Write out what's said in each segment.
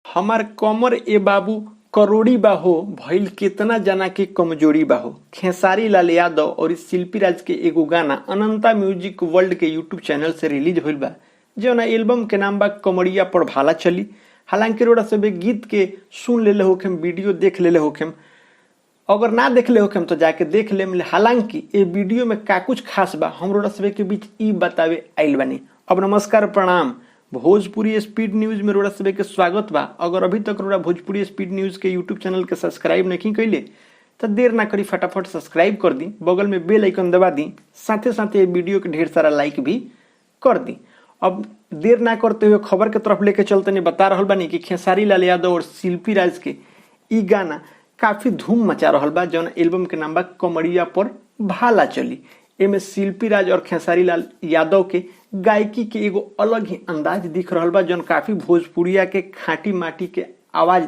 हमार कमर ए बाबू करोड़ी बा हो, भइल केतना जना के कमजोरी बा हो। खेसारी लाल यादव और शिल्पी राज के एगो गाना अनंता म्यूजिक वर्ल्ड के यूट्यूब चैनल से रिलीज होइल बा, जौना एल्बम के नाम बा कमरिया पर भाला चली। हालांकि रोड़ा सब गीत के सुन लेले होखेम, वीडियो देख लेले होखेम, अगर ना देखले होखेम तो जाके देख लेम। हालांकि ए वीडियो में का कुछ खास बा हम रोड़ा सब के बीच ई बतावे आइल बानी। अब नमस्कार, प्रणाम, भोजपुरी स्पीड न्यूज में रोड़ा सब के स्वागत बा। अगर अभी तक रोड़ा भोजपुरी स्पीड न्यूज के यूट्यूब चैनल के सब्सक्राइब नहीं कैले तो देर ना करी, फटाफट सब्सक्राइब कर दी, बगल में बेल आइकन दबा दी, साथे साथे वीडियो के ढेर सारा लाइक भी कर दी। अब देर ना करते हुए खबर के तरफ लेके चलते नहीं, बता रहल बानी कि खेसारी लाल यादव और शिल्पी राज के ई गाना काफी धूम मचा रहल बा, जौन एल्बम के नाम बा कमरिया पर भाला चली। एमे शिल्पी राज और खेसारी लाल यादव के गायकी के एगो अलग ही अंदाज दिख रहल बा, जौन काफी भोजपुरिया के खाटी माटी के आवाज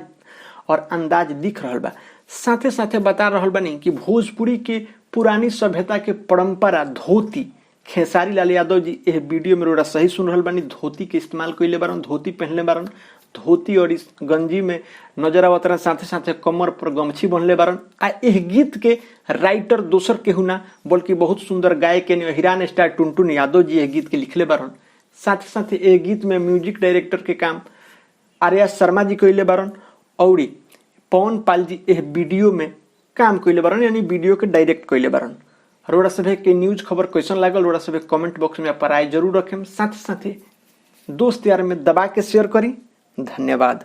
और अंदाज दिख रहल बा। साथे साथे बता रहल बानी कि भोजपुरी के पुरानी सभ्यता के परंपरा धोती, खेसारी लाल यादव जी एह वीडियो में रोड़ा सही सुन रहल बानी, धोती के इस्तेमाल कइले बारन, धोती पहनले बारन, धोती और इस गंजी में नजर आवत रहन, साथे साथे कमर पर गमछी बन्हले बारन। आ एह गीत के राइटर दोसर केहू ना बल्कि बहुत सुंदर गायक यानी हिरान स्टार टुनटुन यादव जी एह गीत के लिखले बारन। साथे साथे एह गीत में म्यूजिक डायरेक्टर के काम आर्या शर्मा जी कइले बारन और पवन पाल जी एह वीडियो में काम कइले बारन, यानी वीडियो के डायरेक्ट कइले बारन। रोड़ा सभे के न्यूज खबर कैसन लागल रोड़ा सभे कमेंट बॉक्स में अपन राय जरूर रखेम, साथ साथे दोस्त यार में दबा के शेयर करी। धन्यवाद।